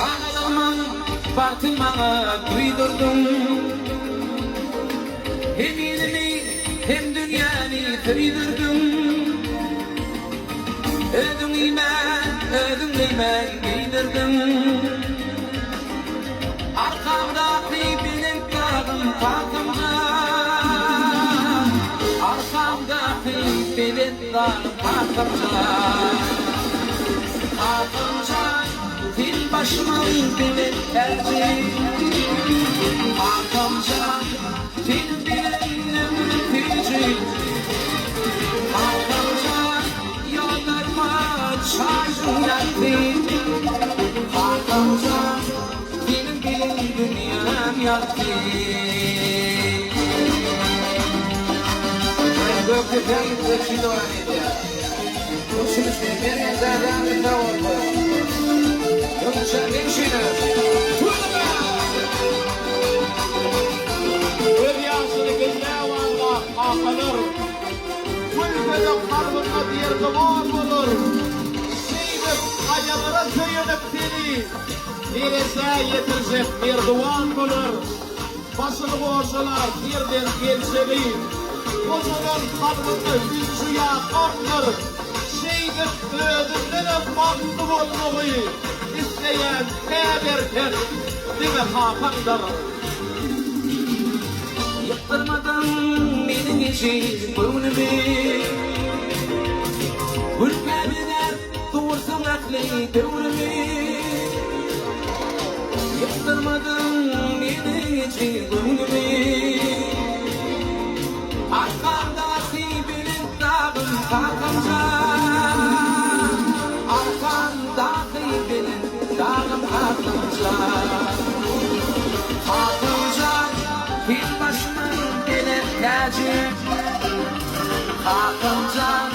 Çagalygymyň bagtyn maňa duýdurdyň. Hem ilimi, hem dünýäni söýdürdiň. Özüň iýmän, özüň geýmän geýdirdiň. Arkamdaky belent dagym kakam jan. Arkamdaky belent dagym kakam jan. Kakam jan, sen başymyň belent täji. Kakam jan, sen bilen ömrüm süýji. Kakam jan, ýollaryma çaýyň ýagty. Kakam jan, seniň bilen dünýäm ýagty. Gökdepe ýüzleşi dowam edýär. Uçulyşy Mergen dädämiz sag bolsun. Öňçä Meňşinow. Tüweleme! Göz ýaşyny gizläp aglap kakalar, Gülse-de kalbynda derdi bor bolar. Şeýdip aýagyna söýenip seni, Neressä ýetirjek merdiwan bolar. Başyny goşalar ýerden geljegi, Gojalan kalbynda hünji ýa gamdyr. Şeýdip özündenem bagtly bolmagy isleýän täk erkek diňe kakaňdyr. Ýykdyrmadyň meniň ejiz göwnümi, Gülkä bezäp dursuň ähli döwrümi. Ýykdyrmadyň meniň ejiz göwnümi, Arkamdaky belent dagym kakam jan. Arkamdaky belent dagym kakam jan. Kakam jan, sen başymyň belent täji. Kakam jan.